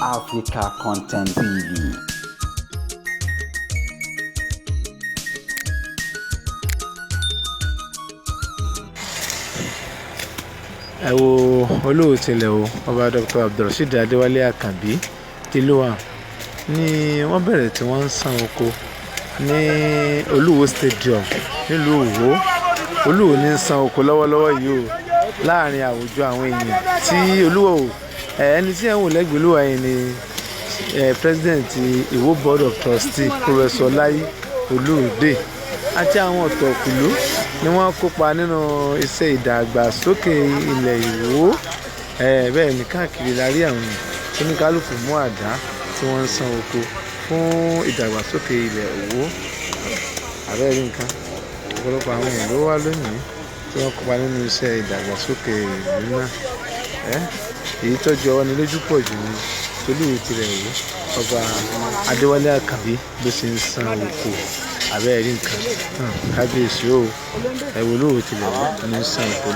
Africa Content TV. Ẹ wo olóòtú ilẹ̀ o, Ọba Dr. Abdulrasheed Adéwálé Àkànbí tìlúwà ni wọ́n bẹ̀rẹ̀ tí wọ́n ń san oko ní Olúwo Stadium nílùú Ìwó. Olúwo ní ń san oko lọ́wọ́lọ́wọ́ yìí o, láàrin àwùjọ àwọn èèyàn tí Olúwo. Ẹni tí ẹ̀ ń wò lẹ́gbẹ̀ẹ́ Olúwa yìí ni president Ìwó Board of Trustee, Professor Láyí Olúòde, àti àwọn ọ̀tọ̀kùlú ni wọ́n kópa nínú iṣẹ́ ìdàgbàsókè ilẹ̀ Ìwó. Bẹ́ẹ̀ ni káàkiri la rí àwọn èèyàn tó ní kálukú mú àdá tí wọ́n ń san oko fún ìdàgbàsókè ilẹ̀ Ìwó. Àbẹ́rẹ́ nǹkan, ọ̀pọ̀lọpọ̀ àwọn èèyàn ló wá lónìí tí wọ́n kópa nínú iṣẹ́ ìdàgbàsókè ìlú náà. Èyí tó jọ ọ́ ni lójú pọ̀ jù ní Tolúwo tirẹ̀ Ìwó, Ọba Adéwálé Àkànbí, bó ṣe ń san oko. Àbẹ́rẹ́ nǹkan, kábíyèsí o. Ẹ wo olúwo tilẹ̀ Ìwó ní ń san oko.